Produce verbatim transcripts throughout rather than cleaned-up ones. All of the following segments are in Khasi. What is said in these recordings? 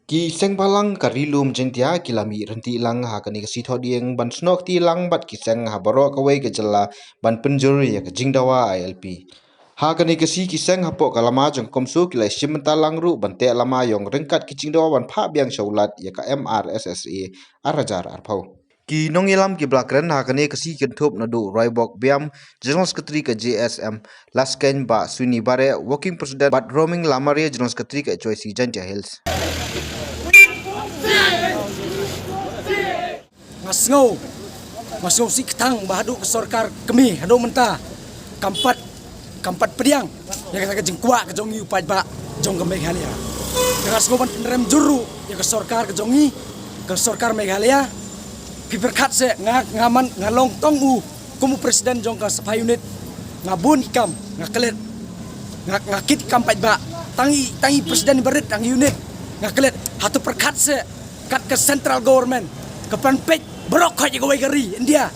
Ki seng bhalang ka Ri-lum Jaiñtia ki la mih ryntih lang ha kane ka sngi Thohdieng ban snoh kti lang bad ki seng ha baroh kawei ka jylla ban pynjur ïa ka jingdawa I L P. Ha kane ka sngi ki seng hapoh ka lama jong ka CoMSO ki la shim bynta lang ruh ban teh lama ïong ryngkat ki jingdawa ban phah biang sha u Lat ïa ka M R S S A ar hajar arphew. Ki nongïalam ki ba la kren ha kane ka sngi kynthup naduh Roybok Biam, General Secretary ka J S M, Laskein Bah Swini Bareh, Working President, bad Roming Lamaria, General Secretary ka H Y C Jaiñtia Hills. Nga sngew, nga sngew sih ktang ba haduh ka sorkar kmie haduh mynta kam pat, kam pat pdiang ïa kata ka jingkwah ka jong ngi u paidbah jong ka Meghalaya. Te nga sngew ban pynrem jur ruh ïa ka sorkar ka jong ngi, ka sorkar Meghalaya. Phi pyrkhat seh, nga, nga man, nga long tang u kum u president jong ka Saphai Unit, nga bun i kam, nga klet, nga, nga kit i kam paidbah, tang i, tang i president barit, tang i unit, nga klet. Hato pyrkhat seh, kat ka central government ka pynpeit baroh khoit ïa kawei ka ri India.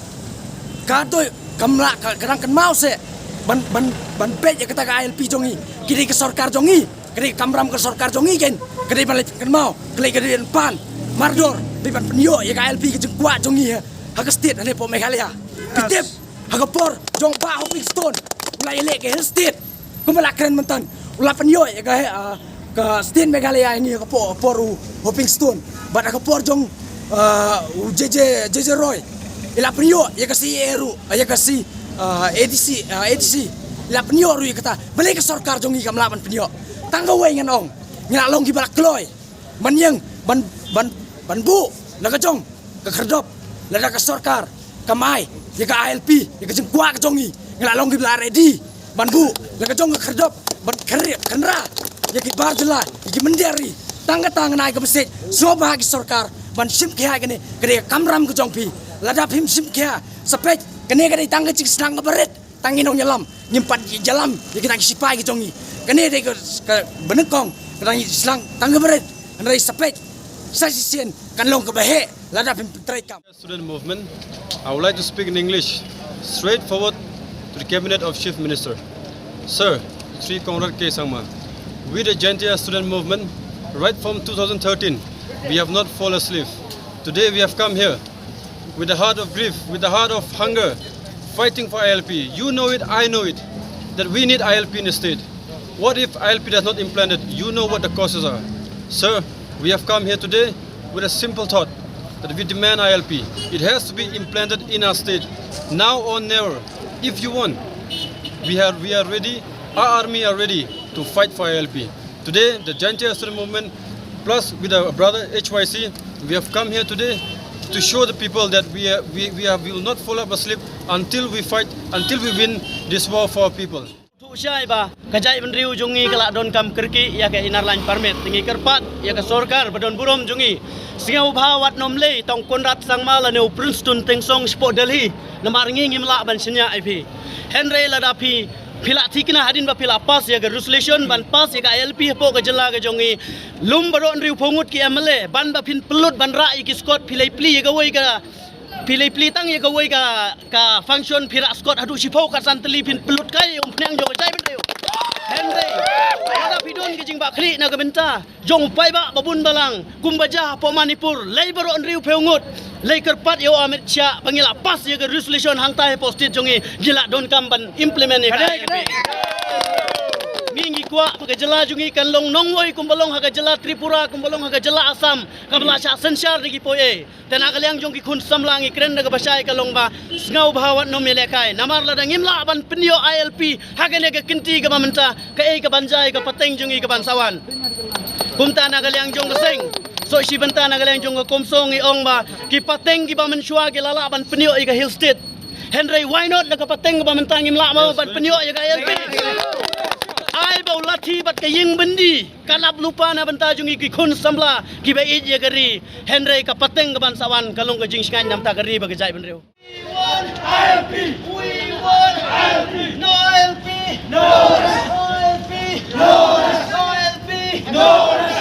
Ka dei kam lah ka, ka dang kynmaw seh ban, ban, ban peit ïa kata ka I L P jong ngi. Ki dei ka sorkar jong ngi, ka dei ka kamram ka sorkar jong ngi kein. Ka dei ban leit kynmaw, ka dei ka dei ban pan mardor, dei ban pynïoh ïa ka I L P ka jingkwah jong ngi ha, ha ka state hangne hapoh Meghalaya. Phi tip ha ka por jong Bah Hoping Stone u la ïaleh ka Hill State. Kumba la kren myntan, u la pynïoh ïa ka, ah, ka state Meghalaya ngi ha ka por, por u Hoping Stone. Bad ha ka por jong, ah, u J J, J J Roy, i la pynïoh ïa ka C A A ruh, ïa ka C, ah, A D C, ah, A D C. I la pynïoh ruh ïa kata. Balei ka sorkar jong ngi kam lah ban pynïoh? Tang kawei ngan ong, ngi la long kiba la kloi ban ïeng, ban, ban, ban buh la ka jong ka khyrdop. Lada ka sorkar kam ai ïa ka I L P, ïa ka jingkwah ka jong ngi, ngi la long kiba la ready ban buh la ka jong ka khyrdop ban khyr-, kynrah ïa ki bar jylla, ïa ki mynder ri. Tang kata ngan ai ka message sngewbha ha ki sorkar ban shim khia ïa kane, ka dei ka kamram ka jong phi. Lada phim shim khia, sa peit, kane ka dei tang ka jingsdang kaba rit. Tang ngi nongïalam ngim pat ïalam ïa kita ki sipai ki jong ngi. Kane dei ka, ka banyngkong ka dang ngi sdang tang kaba rit. Hynrei sa peit, sa shisien kan long kaba heh lada phim treikam. Student movement, I would like to speak in English, straightforward to the Cabinet of Chief Minister. Sir, Shri Conrad K Sangma, we the Jaintia Student Movement, right from two thousand thirteen, we have not fall asleep. Today we have come here with the heart of grief, with the heart of hunger, fighting for I L P. You know it, I know it, that we need I L P in the state. What if I L P does not implanted? You know what the causes are. Sir, we have come here today with a simple thought that we demand I L P. It has to be implanted in our state, now or never. If you want, we are, we are ready, our army are ready to fight for I L P. Today, the Jaintia Student Movement, plus with our brother H Y C, we have come here today to show the people that we are, we, we are, we will not fall up asleep until we fight, until we win this war for our people. Thuh shai ba ka jaitbynriew jong ngi ka la donkam kyrkieh ïa ka Inner Line Permit, te ngi kyrpad ïa ka sorkar ba don burom jong ngi, sngewbha wat nym leh tang Conrad Sangma lane u Prestone Tynsong shapoh Delhi, namar ngi ngim lah ban shaniah ïa phi. Hynrei lada phi, phi la thikna hadien ba phi la pass ïa ka resolution ban pass ïa ka I L P hapoh ka jylla ka jong ngi, lum baroh hynriewphew ngut ki M L A, ban ba phin pynlut ban rah ïa ki scout, phi leit plie ïa kawei ka, phi leit plie tang ïa kawei ka, ka function, phi rah scout haduh shiphew khatsan tylli, phin pynlut kai umphniang jong ka jaitbynriew. Hynrei lada phi don ka jingbakla na ka bynta jong u paidbah babun balang, kumba jia hapoh Manipur, lei baroh hynriewphew ngut, lei kyrpad ïa u Amit Shah ba ngi la pass ïa ka resolution hangtai hapoh state jong ngi, ngi la donkam ban implement ïa ka. Ngi, ngi kwah ba ka jylla jong ngi kan long nongwei kumba long ha ka jylla Tripura, kumba long ha ka jylla Assam, kaba la shah synshar da ki poi ei. Te na ka liang jong ki khun samla ngi kren da kaba shai ka long ba sngewbha wat nym ïalehkai. Namar lada ngim lah ban pynïoh I L P ha kane ka kynti kaba mynta, kaei kaban jia ïa ka pateng jong ngi kaban sa wan. Kumta na ka liang jong ka seng, soh shi bynta na ka liang jong ka CoMSO ngi ong ba ki pateng kiba mynshuwa ki la lah ban pynïoh ïa ka Hill State. Hynrei why not na ka pateng kaba mynta ngim lah mo ban pynïoh ïa ka I L P? Ai ba u lathi bad ka ïing byndi kan ap lypa na bynta jong ngi ki khun samla kiba ïeit ïa ka ri. Hynrei ka pateng kaban sa wan ka long ka jingshngaiñ na bynta ka ri bad ka jaitbynriew. We want I L P. We want I L P. No I L P. No rest. No I L P. No rest. No I L P. No rest.